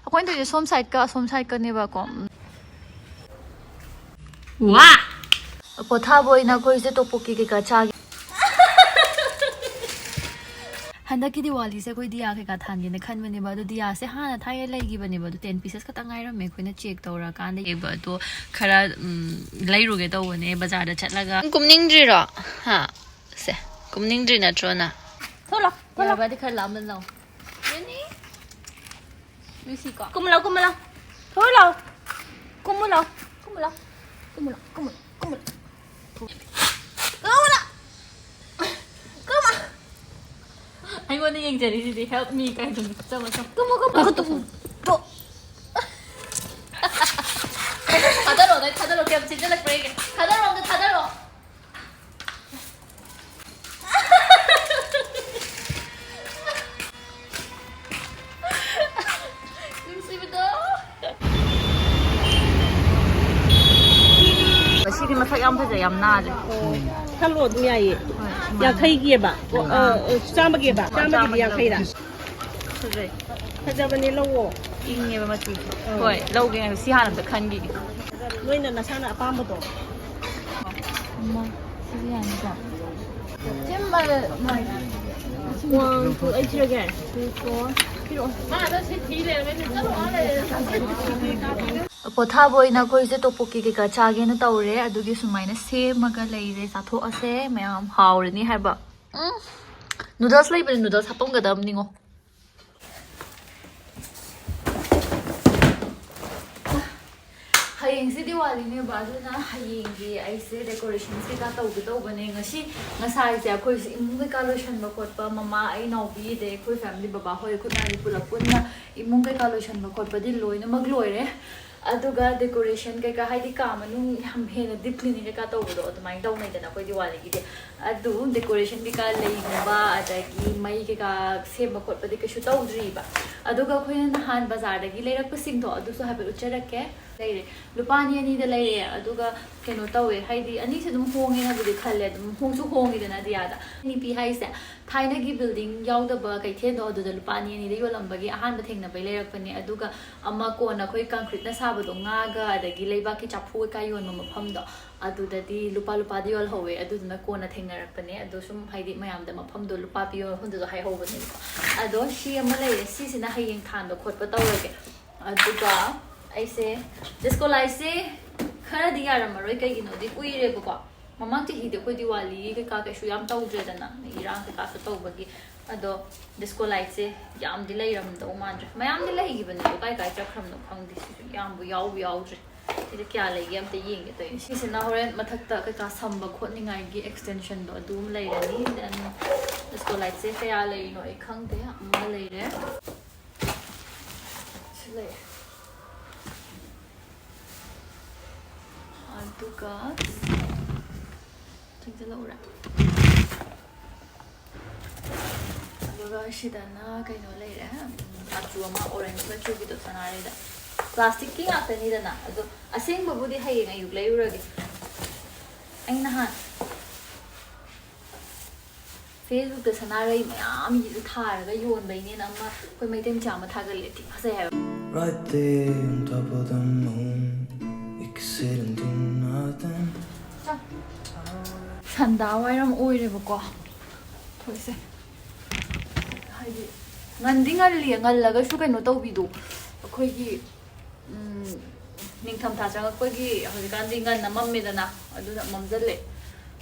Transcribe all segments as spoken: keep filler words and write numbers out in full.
ꯑꯩꯈꯣꯏꯅ ꯇꯧꯔꯤꯁꯦ ꯁꯣꯝ ꯁꯥꯏꯠꯀ ꯑꯁꯣꯝ ꯁꯥꯏꯠꯀꯅꯦꯕꯀꯣ꯫ ꯎꯝ꯫ ꯋꯥ! ꯄꯣꯊꯥꯕ ꯑꯣꯏꯅ ꯑꯩꯈꯣꯏꯁꯦ ꯇꯣꯄꯣꯛꯀꯤ ꯀꯩꯀꯥ ꯆꯥꯒꯦ꯫ ꯍꯟꯗꯛꯀꯤ ꯗꯤꯋꯥꯂꯤꯁꯦ ꯑꯩꯈꯣꯏ ꯗꯤꯌꯥ ꯀꯩꯀꯥ ꯊꯥꯟꯒꯦꯅ ꯈꯟꯕꯅꯦꯕ, ꯑꯗꯣ ꯗꯤꯌꯥꯁꯦ ꯍꯥꯟꯅ ꯊꯥꯏꯅ ꯂꯩꯈꯤꯕꯅꯦꯕ, ꯑꯗꯣ ꯇꯦꯟ ꯄꯤꯁꯦꯁ ꯈꯛꯇ ꯉꯥꯏꯔꯝꯃꯦ ꯑꯩꯈꯣꯏꯅ ꯆꯦꯛ ꯇꯧꯔꯀꯥꯟꯗ꯫ ꯑꯗꯣ ꯈꯔ, ꯎꯝ, ꯂꯩꯔꯨꯒꯦ ꯇꯧꯕꯅꯦ ꯕꯖꯥꯔꯗ ꯆꯠꯂꯒ꯫ ꯅꯪ ꯀꯨꯝꯅꯤꯡꯗ꯭ꯔꯤꯔꯣ? ꯍꯥ? ꯁꯦ, ꯀꯨꯝꯅꯤꯡꯗ꯭ꯔꯤ ꯅꯠꯇ꯭ꯔꯣ ꯅꯪ? ꯊꯣꯛꯂꯣ, ꯊꯣꯛꯂꯣ꯫ ꯌꯥꯔꯕꯗꯤ ꯈꯔ ꯂꯥꯞꯅ ꯂꯥꯎ꯫ ꯌꯦꯅꯤ꯫ ꯂꯨꯁꯤꯀꯣ꯫ ꯀꯨꯝꯃꯨ ꯂꯥꯎ, ꯀꯨꯝꯃꯨ ꯂꯥꯎ꯫ ꯊꯣꯛꯂꯨ ꯂꯥꯎ꯫ ꯀꯨꯝꯃꯨ ꯂꯥꯎ꯫ ꯀꯨꯝꯃꯨ ꯂꯥꯎ, ꯀꯨꯝꯃꯨ ꯂꯥꯎ, ꯀꯨꯝꯃꯨ ꯂꯥꯎ꯫ ꯀꯨꯝꯃꯨ ꯂꯥꯎ꯫ ꯀꯨꯝꯃꯨ꯫ ꯑꯩꯉꯣꯟꯗ ꯌꯦꯡꯖꯔꯤꯁꯤꯗꯤ, "Help me" ꯀꯥꯏꯗꯨꯅꯤ꯫ ꯆꯪꯉꯣ, ꯆꯪꯉꯣ꯫ ꯀꯨꯝꯃꯨ, ꯀꯨꯝꯃꯨ꯫ ꯃꯈꯨꯠꯇꯨ ꯇꯣ꯫ ꯊꯥꯗꯔꯣ, ꯅꯪ ꯊꯥꯗꯔꯣ꯫ ꯀꯌꯥꯝ ꯆꯦꯟꯁꯤꯜꯂꯛꯄ꯭ꯔꯥ ꯌꯦꯡꯒꯦ꯫ ꯊꯥꯗꯔꯣ, ꯑꯝꯇ ꯊꯥꯗꯔꯣ꯫ ꯅꯨꯡꯁꯤꯕꯗꯣ꯫ ꯉꯁꯤꯗꯤ ꯃꯁꯛ ꯌꯥꯝ ꯐꯖꯩ, ꯌꯥꯝ ꯅꯥꯜꯂꯦ꯫ ꯈꯜꯂꯣ ꯑꯗꯨꯝ ꯌꯥꯏꯌꯦ꯫ ꯍꯣꯏ, ꯁꯨꯃꯥꯏꯅ꯫ ꯌꯥꯡꯈꯩꯒꯤꯑꯕ꯫ ꯑꯣ, ꯑ, ꯑ, ꯆꯥꯝꯃꯒꯤꯑꯕ꯫ ꯆꯥꯝꯃꯒꯤꯗꯤ ꯌꯥꯡꯈꯩꯔꯥ? ꯐꯖꯩ꯫ ꯐꯖꯕꯅꯦ, ꯂꯧꯋꯣ꯫ ꯏꯪꯉꯦꯕ ꯃꯆꯨꯁꯦ꯫ ꯑꯥ꯫ ꯍꯣꯏ, ꯂꯧꯒꯦ꯫ ꯁꯤ ꯍꯥꯟꯅ ꯑꯝꯇ ꯈꯟꯈꯤꯒꯦ꯫ ꯅꯣꯏꯅ ꯅꯁꯥꯅ ꯑꯄꯥꯝꯕꯗꯣ꯫ ꯑꯃ, ꯁꯤꯁꯨ ꯌꯥꯅꯤꯀꯣ? ꯁꯤ ꯃ-, ꯃ-, One, two, ꯑꯩ ꯁꯤꯔꯒꯦ? Two, four, ꯄꯤꯔꯛꯑꯣ꯫ ꯃꯥ ꯑꯗꯣ ꯁꯤ ꯊꯤ ꯂꯩꯔꯝꯃꯦ, ꯆꯠꯂꯣ, ꯑꯥ ꯂꯩꯔꯦ꯫ ꯄꯣꯊꯥꯕ ꯑꯣꯏꯅ ꯑꯩꯈꯣꯏꯁꯦ ꯇꯣꯄꯣꯛꯀꯤ ꯀꯩꯀꯥ ꯆꯥꯒꯦꯅ ꯇꯧꯔꯦ, ꯑꯗꯨꯒꯤ ꯁꯨꯃꯥꯏꯅ ꯁꯦꯝꯃꯒ ꯂꯩꯔꯦ꯫ ꯆꯥꯊꯣꯛꯑꯁꯦ ꯃꯌꯥꯝ, ꯍꯥꯎꯔꯅꯤ ꯍꯥꯏꯕ꯫ ꯎꯝ꯫ ꯅꯨꯗꯜꯁ ꯂꯩꯕꯅꯦ, ꯅꯨꯗꯜꯁ ꯍꯥꯞꯄꯝꯒꯗꯕꯅꯤꯉꯣ꯫ ꯍꯌꯦꯡꯁꯦ ꯗꯤꯋꯥꯂꯤꯅꯦꯕ, ꯑꯗꯨꯅ ꯍꯌꯦꯡꯒꯤ ꯑꯩꯁꯦ decorations ꯀꯩꯀꯥ ꯇꯧꯒꯦ ꯇꯧꯕꯅꯦ꯫ ꯉꯁꯤ, ꯉꯁꯥꯏꯁꯦ ꯑꯩꯈꯣꯏꯁꯦ ꯏꯃꯨꯡ ꯀꯩꯀꯥ ꯂꯣꯏꯁꯟꯕ ꯈꯣꯠꯄ, ꯃꯃꯥ, ꯑꯩ, ꯏꯅꯥꯎꯄꯤ, ꯑꯗꯩ ꯑꯩꯈꯣꯏ family, ꯕꯕꯥ ꯍꯣꯏ, ꯑꯩꯈꯣꯏ ꯃꯌꯥꯝꯒꯤ ꯄꯨꯂꯞ ꯄꯨꯟꯅ ꯏꯃꯨꯡ ꯀꯩꯀꯥ ꯂꯣꯏꯁꯟꯕ ꯈꯣꯠꯄꯗꯤ ꯂꯣꯏꯅꯃꯛ ꯂꯣꯏꯔꯦ꯫ ꯑꯗꯨꯒ decoration ꯀꯩꯀꯥ, ꯍꯥꯏꯗꯤ ꯀꯥ ꯃꯅꯨꯡ ꯌꯥꯝ ꯍꯦꯟꯅ deep cleaning ꯀꯩꯀꯥ ꯇꯧꯕꯗꯣ ꯑꯗꯨꯃꯥꯏꯅ ꯇꯧꯅꯩꯗꯅ ꯑꯩꯈꯣꯏ ꯗꯤꯋꯥꯂꯤꯒꯤꯗꯤ꯫ ꯑꯗꯨ decoration ꯀꯩꯀꯥ, ꯂꯩꯒꯨꯝꯕ ꯑꯗꯒꯤ ꯃꯩ ꯀꯩꯀꯥ ꯁꯦꯝꯕ ꯈꯣꯠꯄꯗꯤ ꯀꯩꯁꯨ ꯇꯧꯗ꯭ꯔꯤꯕ꯫ ꯑꯗꯨꯒ ꯑꯩꯈꯣꯏꯅ ꯅꯍꯥꯟ ꯕꯖꯥꯔꯗꯒꯤ ꯂꯩꯔꯛꯄꯁꯤꯡꯗꯣ ꯑꯗꯨꯁꯨ ꯍꯥꯏꯐꯦꯠ ꯎꯠꯆꯔꯛꯀꯦ꯫ ꯂꯩꯔꯦ, ꯂꯨꯄꯥ ꯑꯅꯤ ꯑꯅꯤꯗ ꯂꯩꯔꯛꯑꯦ꯫ ꯑꯗꯨꯒ ꯀꯩꯅꯣ ꯇꯧꯋꯦ, ꯍꯥꯏꯗꯤ ꯑꯅꯤꯁꯦ ꯑꯗꯨꯝ ꯍꯣꯡꯉꯦꯅꯕꯨꯗꯤ ꯈꯜꯂꯦ, ꯑꯗꯨꯝ ꯍꯣꯡꯁꯨ ꯍꯣꯡꯉꯤꯗꯅ ꯗꯤꯌꯥꯗ꯫ ꯅꯨꯄꯤ ꯍꯥꯏꯁꯦ ꯊꯥꯏꯅꯒꯤ building ꯌꯥꯎꯗꯕ ꯀꯩꯊꯦꯜꯗꯣ ꯑꯗꯨꯗ ꯂꯨꯄꯥ ꯑꯅꯤ ꯑꯅꯤꯗ ꯌꯣꯜꯂꯝꯕꯒꯤ ꯑꯍꯥꯟꯕ ꯊꯦꯡꯅꯕꯩ ꯂꯩꯔꯛꯄꯅꯦ꯫ ꯑꯗꯨꯒ ꯑꯃ ꯀꯣꯟꯅ ꯑꯩꯈꯣꯏ concreteꯅ ꯁꯥꯕꯗꯣ, ꯉꯥꯒ ꯑꯗꯒꯤ ꯂꯩꯕꯥꯛꯀꯤ ꯆꯥꯐꯨ ꯀꯩꯀꯥ ꯌꯣꯟꯕ ꯃꯐꯝꯗꯣ, ꯑꯗꯨꯗꯗꯤ ꯂꯨꯄꯥ ꯂꯨꯄꯥꯗ ꯌꯣꯜꯍꯧꯋꯦ꯫ ꯑꯗꯨꯗꯨꯅ ꯀꯣꯟꯅ ꯊꯦꯡꯅꯔꯛꯄꯅꯦ꯫ ꯑꯗꯣ ꯁꯨꯝ ꯍꯥꯏꯗꯤ ꯃꯌꯥꯝꯗ ꯃꯐꯝꯗꯣ ꯂꯨꯄꯥ ꯄꯤꯕ ꯃꯐꯝꯗꯨꯗ ꯍꯥꯏꯍꯧꯕꯅꯦꯕꯀꯣ꯫ ꯑꯗꯣ ꯁꯤ ꯑꯃ ꯂꯩꯔꯦ, ꯁꯤꯁꯤꯅ ꯍꯌꯦꯡ ꯊꯥꯟꯕ ꯈꯣꯠꯄ ꯇꯧꯔꯒꯦ꯫ ꯑꯗꯨꯒ ꯑꯩꯁꯦ disco lightꯁꯦ ꯈꯔꯗꯤ ꯌꯥꯔꯝꯃꯔꯣꯏ, ꯀꯩꯒꯤꯅꯣꯗꯤ ꯀꯨꯏꯔꯦꯕꯀꯣ꯫ ꯃꯃꯥꯡ ꯆꯍꯤꯗꯤ ꯑꯩꯈꯣꯏ ꯗꯤꯋꯥꯂꯤ ꯀꯩꯀꯥ ꯀꯩꯁꯨ ꯌꯥꯝ ꯇꯧꯗ꯭ꯔꯦꯗꯅ, ꯏꯔꯥꯡ ꯀꯩꯀꯥꯁꯨ ꯇꯧꯕꯒꯤ꯫ ꯑꯗꯣ disco lightꯁꯦ ꯌꯥꯝꯗꯤ ꯂꯩꯔꯝꯗꯧ ꯃꯥꯟꯗ꯭ꯔꯦ꯫ ꯃꯌꯥꯝꯗꯤ ꯂꯩꯈꯤꯕꯅꯦ ꯑꯗꯣ ꯀꯥꯏ ꯀꯥꯏ ꯆꯠꯈ꯭ꯔꯕꯅꯣ ꯈꯪꯗꯦ꯫ ꯁꯤꯁꯨ ꯌꯥꯝꯕꯨ ꯌꯥꯎꯕꯨ ꯌꯥꯎꯗ꯭ꯔꯦ꯫ ꯁꯤꯗ ꯀꯌꯥ ꯂꯩꯒꯦ ꯑꯝꯇ ꯌꯦꯡꯒꯦ ꯇꯧꯔꯤꯅꯦ꯫ ꯁꯤꯁꯤꯅ ꯍꯣꯔꯦꯟ ꯃꯊꯛꯇ ꯀꯩꯀꯥ ꯁꯝꯕ ꯈꯣꯠꯅꯤꯡꯉꯥꯏꯒꯤ extensionꯗꯣ ꯑꯗꯨ ꯑꯃ ꯂꯩꯔꯅꯤ꯫ Then disco lightꯁꯦ ꯀꯌꯥ ꯂꯩꯔꯤꯅꯣ ꯑꯩ ꯈꯪꯗꯦ꯫ ꯑꯃ ꯂꯩꯔꯦ꯫ ꯁꯤ ꯂꯩꯔꯦ꯫ ꯑꯗꯨꯒ ꯆꯪꯁꯤꯜꯂꯛꯎꯔꯥ? ꯑꯗꯨꯒ ꯁꯤꯗꯅ ꯀꯩꯅꯣ ꯂꯩꯔꯦ, ꯎꯝ, ꯃꯆꯨ ꯑꯃ orange ꯃꯆꯨꯒꯤꯗꯣ ꯁꯅꯥꯔꯩꯗ꯫ Plasticꯀꯤ ꯉꯥꯛꯇꯅꯤꯗꯅ꯫ ꯑꯗꯣ ꯑꯁꯦꯡꯕꯕꯨꯗꯤ ꯍꯌꯦꯡ ꯑꯌꯨꯛ ꯂꯩꯔꯨꯔꯒꯦ꯫ ꯑꯩ ꯅꯍꯥꯟ Facebookꯇ ꯁꯅꯥꯔꯩ ꯃꯌꯥꯝ ꯊꯥꯔꯒ ꯌꯣꯟꯕꯩꯅꯦꯅ ꯑꯃ ꯑꯩꯈꯣꯏ ꯃꯩꯇꯩ ꯃꯆꯥ ꯑꯃ ꯊꯥꯒꯠꯂꯦ, ꯊꯤ ꯐꯖꯩ ꯍꯥꯏꯕ꯫ Right there on top of the moon, we could sit and do nothing. ꯁꯟꯗꯥ ꯋꯥꯏꯔꯝ ꯑꯣꯏꯔꯦꯕꯀꯣ ꯑꯩꯈꯣꯏꯁꯦ꯫ ꯍꯥꯏꯗꯤ ꯉꯟꯗꯤ ꯉꯜꯂꯤ, ꯉꯜꯂꯒꯁꯨ ꯀꯩꯅꯣ ꯇꯧꯕꯤꯗꯣ, ꯑꯩꯈꯣꯏꯒꯤ ꯎꯝ, ꯅꯤꯡꯊꯝꯊꯥ ꯆꯪꯉꯛꯄꯒꯤ ꯍꯧꯖꯤꯛꯀꯥꯟꯗꯤ ꯉꯟꯅ ꯃꯝꯃꯦꯗꯅ, ꯑꯗꯨꯅ ꯃꯝꯖꯜꯂꯦ꯫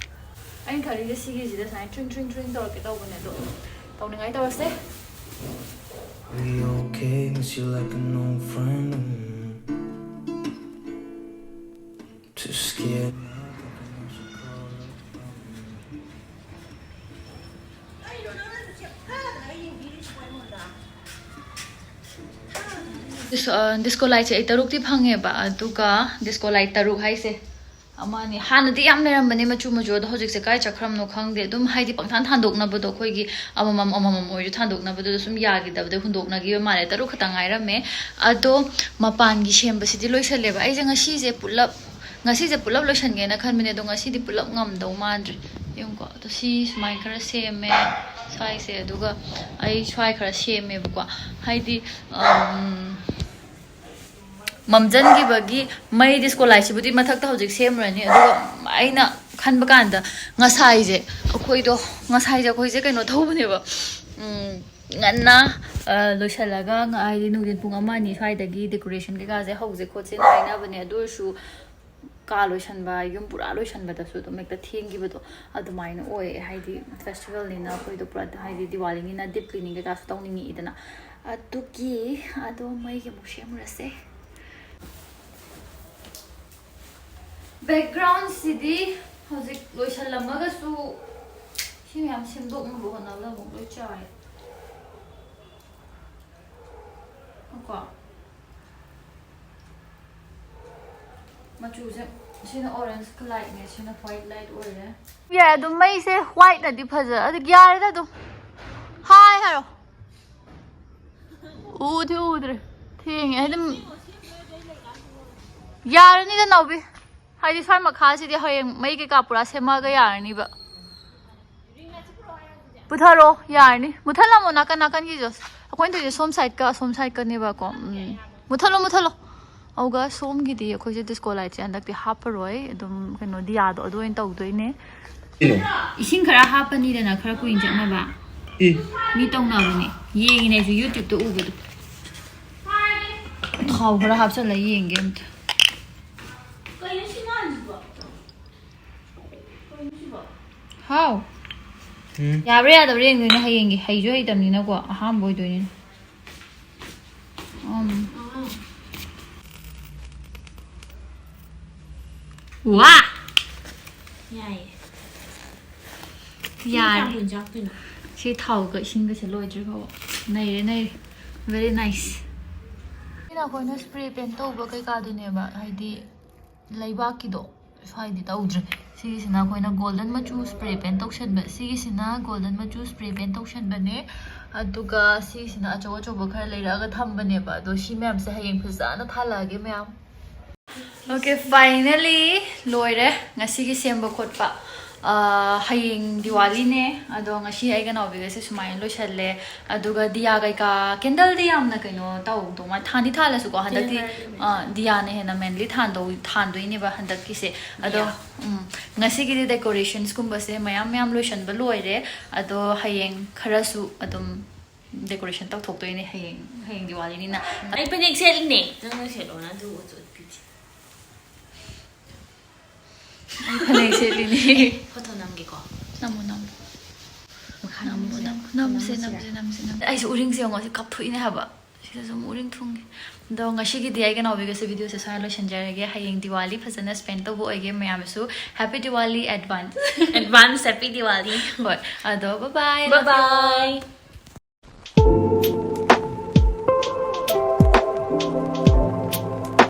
ꯑꯩꯅ ꯈꯜꯂꯤꯁꯦ ꯁꯤꯒꯤꯁꯤꯗ ꯁꯨꯃꯥꯏꯅ ꯇ꯭ꯔꯤꯡ ꯇ꯭ꯔꯤꯡ ꯇ꯭ꯔꯤꯡ ꯇꯧꯔꯛꯀꯦ ꯇꯧꯕꯅꯦ, ꯑꯗꯣ ꯇꯧꯅꯤꯡꯉꯥꯏ ꯇꯧꯔꯁꯦ꯫ We okay, miss you like an old friend. Mm. Too scared. This- ꯑ, ꯗꯤꯁꯀꯣ ꯂꯥꯏꯠꯁꯦ ꯑꯩ ꯇꯔꯨꯛꯇꯤ ꯐꯪꯉꯦꯕ꯫ ꯑꯗꯨꯒ ꯗꯤꯁꯀꯣ ꯂꯥꯏꯠ ꯇꯔꯨꯛ ꯍꯥꯏꯁꯦ, ꯑꯃꯅꯤ ꯍꯥꯟꯅꯗꯤ ꯌꯥꯝ ꯂꯩꯔꯝꯕꯅꯦ ꯃꯆꯨ ꯃꯆꯨ, ꯑꯗꯣ ꯍꯧꯖꯤꯛꯁꯦ ꯀꯥꯏ ꯆꯠꯈ꯭ꯔꯕꯅꯣ ꯈꯪꯗꯦ꯫ ꯑꯗꯨꯝ ꯍꯥꯏꯗꯤ ꯄꯪꯊꯥꯟ ꯊꯥꯟꯗꯣꯛꯅꯕꯗꯣ, ꯑꯩꯈꯣꯏꯒꯤ ꯑꯃꯃꯝ ꯑꯃꯃꯝ ꯑꯣꯏꯔꯁꯨ ꯊꯥꯟꯗꯣꯛꯅꯕꯗꯨꯗ ꯁꯨꯝ ꯌꯥꯈꯤꯗꯕꯗ ꯍꯨꯟꯗꯣꯛꯅꯈꯤꯕ ꯃꯥꯜꯂꯦ꯫ ꯇꯔꯨꯛ ꯈꯛꯇ ꯉꯥꯏꯔꯝꯃꯦ꯫ ꯑꯗꯣ ꯃꯄꯥꯟꯒꯤ ꯁꯦꯝꯕꯁꯤꯗꯤ ꯂꯣꯏꯁꯜꯂꯦꯕ꯫ ꯑꯩꯁꯦ ꯉꯁꯤꯁꯦ ꯄꯨꯂꯞ ꯉꯁꯤꯁꯦ ꯄꯨꯂꯞ ꯂꯣꯏꯁꯟꯒꯦꯅ ꯈꯟꯕꯅꯦ, ꯑꯗꯣ ꯉꯁꯤꯗꯤ ꯄꯨꯂꯞ ꯉꯝꯗꯧ ꯃꯥꯟꯗ꯭ꯔꯦ꯫ ꯌꯦꯡꯉꯨꯀꯣ, ꯑꯗꯣ ꯁꯤ ꯁꯨꯃꯥꯏꯅ ꯈꯔ ꯁꯦꯝꯃꯦ ꯁ꯭ꯋꯥꯏꯁꯦ, ꯑꯗꯨꯒ ꯑꯩ ꯁ꯭ꯋꯥꯏ ꯈꯔ ꯁꯦꯝꯃꯦꯕꯀꯣ꯫ ꯍꯥꯏꯗꯤ, ꯎꯝ, ꯃꯝꯖꯟꯈꯤꯕꯒꯤ ꯃꯩ ꯗꯤꯁꯀꯣ ꯂꯥꯏꯠꯁꯤꯕꯨꯗꯤ ꯃꯊꯛꯇ ꯍꯧꯖꯤꯛ ꯁꯦꯝꯃꯨꯔꯅꯤ꯫ ꯑꯗꯨꯒ ꯑꯩꯅ ꯈꯟꯕ ꯀꯥꯟꯗ ꯉꯁꯥꯏꯁꯦ ꯑꯩꯈꯣꯏꯗꯣ, ꯉꯁꯥꯏꯁꯦ ꯑꯩꯈꯣꯏꯁꯦ ꯀꯩꯅꯣ ꯇꯧꯕꯅꯦꯕ, ꯎꯝ, ꯉꯟꯅ, ꯑ, ꯂꯣꯏꯁꯤꯜꯂꯒ ꯉ-, ꯍꯥꯏꯗꯤ ꯅꯨꯡꯊꯤꯟ ꯄꯨꯡ ꯑꯃ ꯑꯅꯤ ꯁ꯭ꯋꯥꯏꯗꯒꯤ ꯗꯦꯀꯣꯔꯦꯁꯟ ꯀꯩꯀꯥꯁꯦ ꯍꯧꯁꯦ ꯈꯣꯠꯁꯦꯅ ꯍꯥꯏꯅꯕꯅꯦ꯫ ꯑꯗꯨ ꯑꯣꯏꯔꯁꯨ ꯀꯥ ꯂꯣꯏꯁꯟꯕ, ꯌꯨꯝ ꯄꯨꯔꯥ ꯂꯣꯏꯁꯟꯕꯗꯁꯨ ꯑꯗꯨꯝ ꯍꯦꯛꯇ ꯊꯦꯡꯈꯤꯕꯗꯣ ꯑꯗꯨꯃꯥꯏꯅ ꯑꯣꯏ꯫ ꯍꯥꯏꯗꯤ ꯐꯦꯁꯇꯤꯚꯦꯜꯅꯤꯅ ꯑꯩꯈꯣꯏꯗꯣ ꯄꯨꯔꯥ, ꯍꯥꯏꯗꯤ ꯗꯤꯋꯥꯂꯤꯅꯤꯅ ꯗꯤꯞ ꯀ꯭ꯂꯤꯅꯤꯡ ꯀꯩꯀꯥꯁꯨ ꯇꯧꯅꯤꯡꯉꯛꯏꯗꯅ꯫ ꯑꯗꯨꯒꯤ ꯑꯗꯣ ꯃꯩꯒꯤ ꯑꯃꯨꯛ ꯁꯦꯝꯃꯨꯔꯁꯦ꯫ ꯕꯦꯛꯒ꯭ꯔꯥꯎꯟꯁꯤꯗꯤ ꯍꯧꯖꯤꯛ ꯂꯣꯏꯁꯜꯂꯝꯃꯒꯁꯨ ꯁꯤ ꯃꯌꯥꯝ ꯁꯦꯝꯗꯣꯛꯅꯕ ꯍꯣꯠꯅꯕꯗ ꯑꯃꯨꯛ ꯂꯣꯏ ꯆꯥꯏ꯫ ꯀꯣ, ꯃꯆꯨꯁꯦ ꯁꯤꯅ ꯑꯣꯔꯦꯟꯖ ꯂꯥꯏꯠꯅꯦ, ꯁꯤꯅ ꯋꯥꯏꯠ ꯂꯥꯏꯠ ꯑꯣꯏꯔꯦ꯫ ꯌꯥꯏ, ꯑꯗꯨꯝ ꯃꯩꯁꯦ ꯋꯥꯏꯠꯅꯗꯤ ꯐꯖ-, ꯑꯗꯨ ꯌꯥꯔꯦꯗ ꯑꯗꯨꯝ꯫ ꯍꯥꯏ ꯍꯥꯏꯔꯣ꯫ ꯎꯗꯤ ꯎꯗ꯭ꯔꯦ꯫ ꯊꯦꯡꯉꯦ꯫ ꯑꯗꯨꯝ ꯌꯥꯔꯅꯤꯗ, ꯅꯥꯎꯕꯤ꯫ ꯍꯥꯏꯗꯤ ꯁ꯭ꯋꯥꯏ ꯃꯈꯥꯁꯤꯗꯤ ꯍꯌꯦꯡ ꯃꯩ ꯀꯩꯀꯥ ꯄꯨꯔꯥ ꯁꯦꯝꯃꯛꯑꯒ ꯌꯥꯔꯅꯤꯕ꯫ ꯄꯨꯊꯔꯣ, ꯌꯥꯔꯅꯤ꯫ ꯃꯨꯊꯠꯂꯝꯃꯣ ꯅꯥꯀꯟ ꯅꯥꯀꯟꯒꯤꯁꯨ꯫ ꯑꯩꯈꯣꯏꯅ ꯇꯧꯔꯤꯁꯦ ꯁꯣꯝ ꯁꯥꯏꯠꯀ ꯑꯁꯣꯝ ꯁꯥꯏꯠꯀꯅꯦꯕꯀꯣ꯫ ꯎꯝ꯫ ꯃꯨꯊꯠꯂꯣ, ꯃꯨꯊꯠꯂꯣ꯫ ꯑꯗꯨꯒ ꯁꯣꯝꯒꯤꯗꯤ ꯑꯩꯈꯣꯏꯁꯦ ꯗꯤꯁꯀꯣ ꯂꯥꯏꯠꯁꯦ ꯍꯟꯗꯛꯇꯤ ꯍꯥꯞꯄꯔꯣꯏ꯫ ꯑꯗꯨꯝ ꯀꯩꯅꯣ, ꯗꯤꯌꯥꯗꯣ ꯑꯗꯨ ꯑꯣꯏꯅ ꯇꯧꯗꯣꯏꯅꯦ꯫ ꯀꯩꯅꯣ? ꯏꯁꯤꯡ ꯈꯔ ꯍꯥꯞꯄꯅꯤꯗꯅ, ꯈꯔ ꯀꯨꯏꯅ ꯆꯠꯅꯕ꯫ ꯏ꯫ ꯃꯤ ꯇꯧꯅꯕꯅꯦ꯫ ꯌꯦꯡꯉꯤꯅꯦ ꯑꯩꯁꯨ YouTube-ꯇ ꯎꯕꯗꯣ꯫ ꯊꯥꯎ ꯈꯔ ꯍꯥꯞꯆꯜꯂ ꯌꯦꯡꯒꯦ ꯑꯝꯇ꯫ ꯀꯩꯅꯣ ꯁꯤ ꯃꯥꯟꯁꯤꯕꯣ? ꯀꯩꯅꯣ ꯁꯤꯕꯣ? ꯍꯥꯎ꯫ ꯎꯝ꯫ ꯌꯥꯕ꯭ꯔꯥ ꯌꯥꯗꯕ꯭ꯔꯥ ꯌꯦꯡꯗꯣꯏꯅꯦ ꯍꯌꯦꯡꯒꯤ꯫ ꯍꯩꯁꯨ ꯍꯩꯇꯕꯅꯤꯅꯀꯣ, ꯑꯍꯥꯟꯕ ꯑꯣꯏꯗꯣꯏꯅꯤꯅ꯫ ꯎꯝ꯫ ꯋꯥ! ꯌꯥꯏꯌꯦ꯫ ꯁꯤ ꯌꯥꯔꯦ꯫ ꯀꯌꯥꯝ ꯀꯨꯏꯅ ꯆꯥꯛꯇꯣꯏꯅꯣ? ꯁꯤ ꯊꯥꯎꯒ ꯏꯁꯤꯡꯒꯁꯦ ꯂꯣꯏꯗ꯭ꯔꯤ ꯐꯥꯎꯕ꯫ ꯅꯩꯔꯦ, ꯅꯩꯔꯦ꯫ Very nice꯫ ꯑꯩꯈꯣꯏꯅ ꯁ꯭ꯄ꯭ꯔꯦ ꯄꯦꯟ ꯇꯧꯕ ꯀꯩꯀꯥꯗꯨꯅꯦꯕ, ꯍꯥꯏꯗꯤ ꯂꯩꯕꯥꯛꯀꯤꯗꯣ ꯁ꯭ꯋꯥꯏꯗꯤ ꯇꯧꯗ꯭ꯔꯦ꯫ ꯁꯤꯒꯤꯁꯤꯅ ꯑꯩꯈꯣꯏꯅ ꯒꯣꯜꯗꯟ ꯃꯆꯨ ꯁ꯭ꯄ꯭ꯔꯦ ꯄꯦꯟ ꯇꯧꯁꯟꯕ, ꯁꯤꯒꯤꯁꯤꯅ ꯒꯣꯜꯗꯟ ꯃꯆꯨ ꯁ꯭ꯄ꯭ꯔꯦ ꯄꯦꯟ ꯇꯧꯁꯟꯕꯅꯦ꯫ ꯑꯗꯨꯒ ꯁꯤꯒꯤꯁꯤꯅ ꯑꯆꯧ ꯑꯆꯧꯕ ꯈꯔ ꯂꯩꯔꯛꯑꯒ ꯊꯝꯕꯅꯦꯕ꯫ ꯑꯗꯣ ꯁꯤ ꯃꯌꯥꯝꯁꯦ ꯍꯌꯦꯡ ꯐꯖꯅ ꯊꯥꯜꯂꯛꯑꯒꯦ ꯃꯌꯥꯝ꯫ Okay, finally ꯂꯣꯏꯔꯦ ꯉꯁꯤꯒꯤ ꯁꯦꯝꯕ ꯈꯣꯠꯄ꯫ ꯑꯥ, ꯍꯌꯦꯡ ꯗꯤꯋꯥꯂꯤꯅꯦ, ꯑꯗꯣ ꯉꯁꯤ ꯑꯩꯒ ꯅꯥꯎꯕꯤꯒꯁꯦ ꯁꯨꯃꯥꯏꯅ ꯂꯣꯏꯁꯜꯂꯦ꯫ ꯑꯗꯨꯒ ꯗꯤꯌꯥ ꯀꯩꯀꯥ, ꯀꯦꯟꯗꯜꯗꯤ ꯌꯥꯝꯅ ꯀꯩꯅꯣ ꯇꯧꯗꯧ ꯃꯥ-, ꯊꯥꯟꯗꯤ ꯊꯥꯜꯂꯁꯨꯀꯣ ꯍꯟꯗꯛꯇꯤ꯫ ꯗꯤꯌꯥꯅ ꯑꯥ, ꯗꯤꯌꯥꯅ ꯍꯦꯟꯅ mainly ꯊꯥꯟꯗꯧ-, ꯊꯥꯟꯗꯣꯏꯅꯦꯕ ꯍꯟꯗꯛꯀꯤꯁꯦ꯫ ꯑꯗꯣ, ꯗꯤꯌꯥ꯫ ꯎꯝ, ꯉꯁꯤꯒꯤꯗꯤ decorationsꯀꯨꯝꯕꯁꯦ ꯃꯌꯥꯝ ꯃꯌꯥꯝ ꯂꯣꯏꯁꯟꯕ ꯂꯣꯏꯔꯦ꯫ ꯑꯗꯣ ꯍꯌꯦꯡ ꯈꯔꯁꯨ ꯑꯗꯨꯝ decoration ꯇꯧꯊꯣꯛꯇꯣꯏꯅꯦ, ꯍꯌꯦꯡ, ꯍꯌꯦꯡ ꯗꯤꯋꯥꯂꯤꯅꯤꯅ꯫ ꯑꯩ ꯐꯅꯦꯛ ꯁꯦꯠꯂꯤꯅꯦ, ꯅꯪꯅ ꯁꯦꯠꯂꯣꯅ ꯑꯗꯨ ꯎꯠꯄꯤꯗꯦ꯫ ꯑꯩ ꯐꯅꯦꯛ ꯁꯦꯠꯂꯤꯅꯦ꯫ ꯐꯣꯇꯣ ꯅꯝꯒꯦꯀꯣ꯫ ꯅꯝꯃꯣ, ꯅꯝꯃꯣ꯫ ꯃꯈꯥ ꯅꯝꯃꯣ, ꯅꯝꯁꯤꯔꯥ? ꯅꯝꯃꯣ, ꯅꯝꯁꯦ, ꯅꯝꯁꯤꯔꯥ? ꯅꯝꯁꯦ, ꯅꯝꯁꯦ, ꯅꯝꯁꯦ꯫ ꯑꯩꯁꯦ ꯎꯔꯤꯡꯁꯦ ꯌꯦꯡꯉꯣ, ꯁꯤ ꯀꯥꯞꯊꯣꯛꯏꯅꯦ ꯍꯥꯏꯕ꯫ ꯁꯤꯗꯁꯨ ꯑꯃꯨꯛ ꯎꯔꯤꯡ ꯊꯨꯡꯉꯦ꯫ ꯑꯗꯣ ꯉꯁꯤꯒꯤꯗꯤ ꯑꯩꯒ ꯅꯥꯎꯕꯤꯒꯁꯦ videoꯁꯦ ꯁ꯭ꯋꯥꯏ ꯂꯣꯏꯁꯤꯟꯖꯔꯒꯦ꯫ ꯍꯌꯦꯡ ꯗꯤꯋꯥꯂꯤ ꯐꯖꯅ spend ꯇꯧꯕ ꯑꯣꯏꯒꯦ꯫ ꯃꯌꯥꯝꯁꯨ happy Diwali advance꯫ Advance happy Diwali꯫ ꯍꯣꯏ, ꯑꯗꯣ bye bye, bye love you all꯫ Bye꯫